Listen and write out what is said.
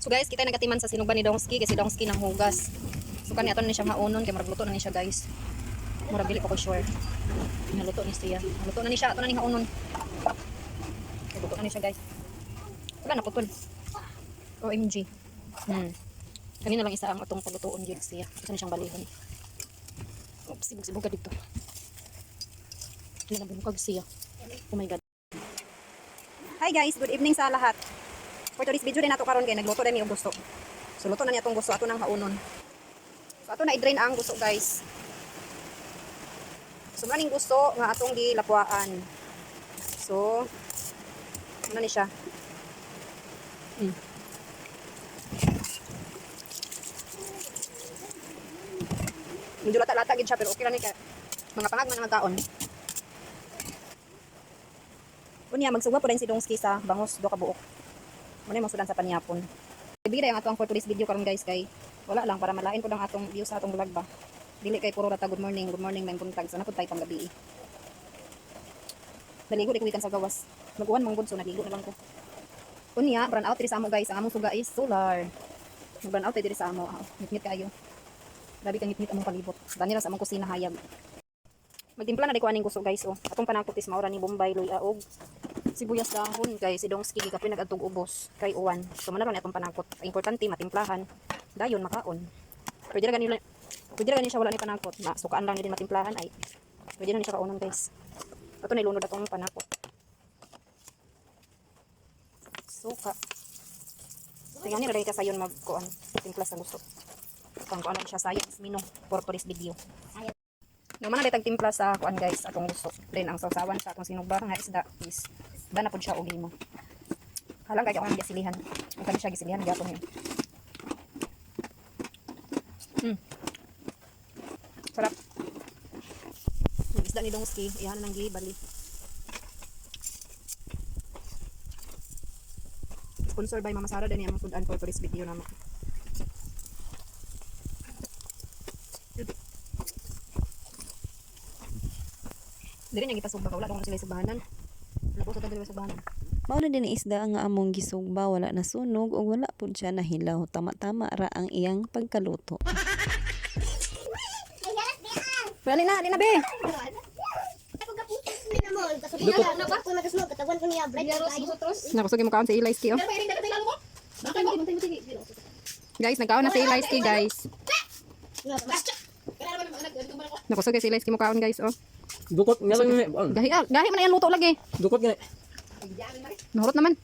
So guys, kita nagatiman sa sinugba ni Dongski kasi Dongski nang hugas. So kani ato na ni siya haonon kay murag luto na ni siya, guys. Murag dili pa ko sure. Naluto ni siya. Naluto na ni siya, ato na ni haonon. Luto na ni siya, guys. Wala na putol. OMG. Kanina lang isa ang atong paglutoon gyud siya. Ito na siyang balihon. Oops, sibog-sibog ka dito. Wala na bumukag siya. Oh my God. Hi guys, good evening sa lahat. For today's video din nato karon kay nagluto din mi og gusto. So luto na niya atong gusto, ato nang haunon. So ato na i-drain ang gusto, guys. So maning gusto nga atong gilapwaan. So ano ni siya? Medyo lata-lata gid siya pero okay ra ni kay mga pangag man ang magkaon. Unya magsugba po rin si Dongski sa bangos do ka buok. Muna yung sudan sa panyapon. Bira yung atong for today's video karon, guys, kay wala lang para malain po ang atong view sa atong vlog ba. Dili kay puro rata good morning, may buntag sana pud tayo pang gabi. Naligo di ko gikan sa gawas. Maguan mong so naligo na lang ko. Unya, brand out diri sa amo, guys. Ang among suga is solar. Brand out diri sa amo. Ah, ngit-ngit kayo. Grabe ka ngit-ngit among palibot. Dani ra sa among kusina hayag. Magtimpla na di ko aning gusto, guys, oh. Atong panakot is maura ni Bombay, luya og sibuyas dahon kay si Dongski gikapoy nagadtog ubos kay uwan. So man na atong panakot. Ang importante matimplahan. Dayon makaon. Pwede ra gani, pwede ra gani siya wala ni panakot. Masukaan lang ni din matimplahan ay pwede na ni siya kaunon, guys. Ato na ilunod atong panakot. Suka. Tingnan ni ra ka sayon magkuan timpla sa gusto. Kung kuan siya science mino for today's video. Naman na tag timpla sa kuan, guys, atong gusto. Then ang sawsawan sa atong sinugba nga isda is da na pud siya og himo. Halang kay ako ang gisilihan. Ang kani siya gisilihan gyapon niya. Sarap. Yung isda ni Dongski, iyan na nang gibali. Sponsor by Mama Sara din ang sudan for today's video namo. Dili niya gipasugba ka, wala kung sila sugbahanan. Wala ko sa dili sugbahanan. Mao na din ang isda nga among gisugba, wala nasunog ug wala pud siya nahilaw. Tama-tama ra ang iyang pagkaluto. Wala na, ali na be. Nakusog mo kaon si Eli Ski, oh. Guys, nagkaon na si Eli Ski, guys. Nakusog si Eli Ski mo kaon, guys, oh. Dukot nga lang ni. Gahi ah, gahi man ang luto lagi. Dukot nga ni. Nahurot naman.